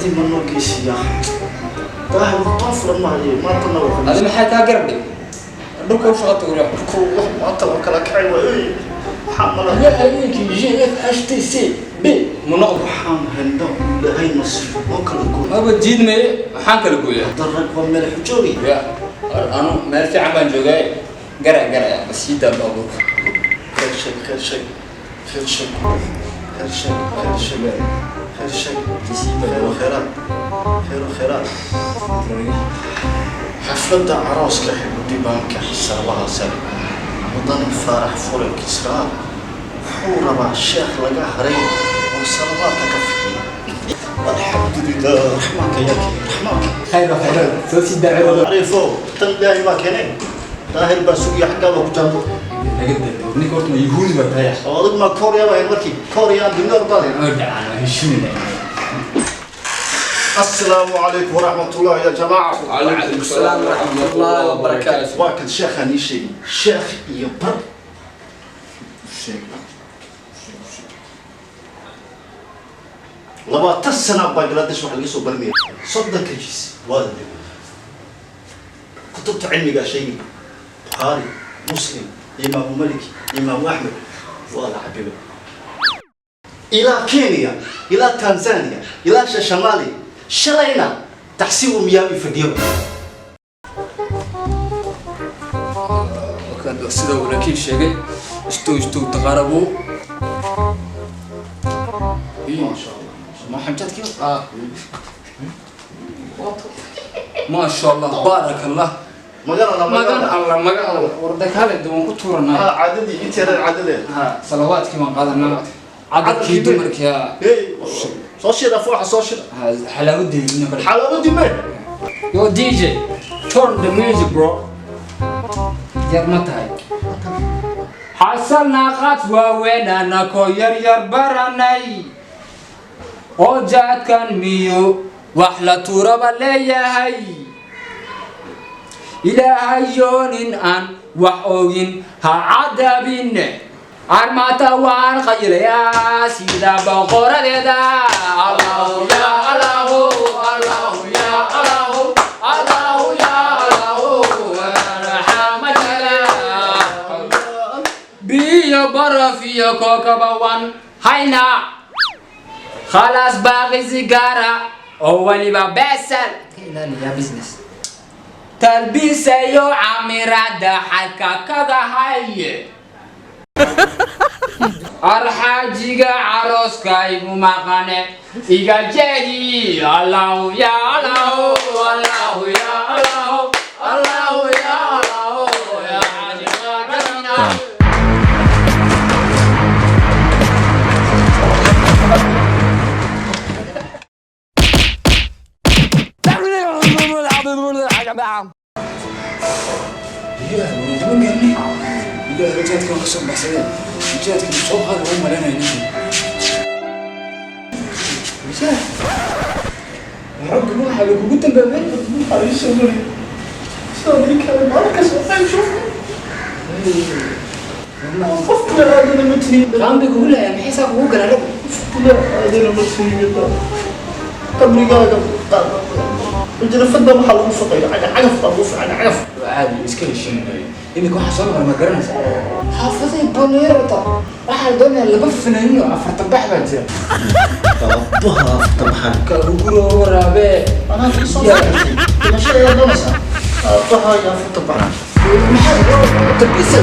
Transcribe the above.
Xafladii ma noo geysiiyaa? Daahir toon furan maayo maantana waa. Adi maxay kaa garab dhig dhulka u shaqo tagriyo? Wax maanta waa kala kacay waay. Waxaa mala Ya habeenkii G F H T C B mu noqdo. Waxaan hayno Ilaahay nasiib oo kala gooy. Maba diidmaye, maxaan kala gooyaa? Darag waa meel xujoogi. Ya anu meel fiican baan joogaa, gara garaya masiida baabuurka. Khayr sheeg, khayr sheeg, khayr sheeg, khayr sheeg, khayr sheeg, khayr sheeg, khayr khayraad, khayr khayraad. Xafladda arooska xildhibaanka xisaabaha sare, Mudane Faarax Fure Kisraa, wuxuu rabaa sheekh laga haray oo salawaadka ka fikiya. Alxamdulilah, raxmaanka yaa keenay, raxmaanka. Khayr khayr, soo sii daacada. Ariifo, tan Ilaahay baa keenay. Daahir baa sugaya, xaggaa baa ku jaanto. Naga daa ninka, horta ma yahuudi baa tahay? Oo adig ma Korea baa markii Korea dunida baa. Oo dhacaan waa heshiinayna. السلام عليكم ورحمة الله يا جماعة. وعليكم السلام ورحمة الله وبركاته. waa kan sheekhaan ii sheegay, sheekh iyo bar sheeg. 20 sana Bangladesh waxa laga soo baranaya, 30-ka jis waa la dhigay, kutubta cilmigaa sheegay, Bukhaari, Muslim, Imaamu Malik, Imaamu Axmed, waa la cabibay ilaa Kenya, ilaa Tanzania, ilaa Shashamali. Shalayna taxsiibu miyaami fadhiyaba. Sida walaakiin sheegay, istow istow taqaarabu. Maasha Allah. Ma xamjadkii? ما شاء الله، بارك الله. Magan Allah. Magan Allah, magan Allah, warda kale waan ku tuuranaa. Caadadii inteeda caadadeed. Ha, salawaadkii waan qaadanaa, cadadkii dumarkii ha. Hey, soo shida fooxa, soo shida. Ha, xalaawadeedina kale. Xalaawadii mee? Yo DJ, turn the music, bro. Yar ma tahay? Xasalna qad waaweyn anako yar yar baranay oo jaadkan miyo wax la tuuraba leeyahay. Ilaahayoonin aan wax ogin ha cadabin. Armaata waan qayilayaa sida boqoradeeda. Allahu ya Allahu, Allahu ya Allahu, Allahu ya Allahu, raxmadada biyo baraf iyo kookaba waan haynaa. Khalaas, baaqi sigara oo waliba besel ka ilaaliyaa business talbisayo camirada xalka kaga haye. Arxaajiga carooska igu maqane iga jeedi. Allahu ya Allahu, Allahu ya Allahu, Allahu ya Allahu ya xaajiga. Ilaah, jaadkan ka soo baxsadeen, jaadkan soo qaada u malaynaya ninkii. Misaa ragga waxa bay kugu dambaabeen? Maalin kasta qof bini aadana ma tihin. Qaan bay kugu laayaan, maxay saa kugu galaan raggu? Bini aadana ma tihin. Qabrigaaga majarafada waxaa lagu faqaya cagaf baa lagu faqaya, cagaf. Waa caadi, iska heshiinayo. Iminka waxaa soo maqan ma garanaysaa? Xaafaday baneerata waxaa la doonayaa laba fanaaniin oo afartan bax baa jira. Aabbaha afartan baxan. Kaguguro waraabee. Anaa soo dhimashada ayaa doonaysaa, aabbaha iyo afartan baxan. Maxaa tabisa?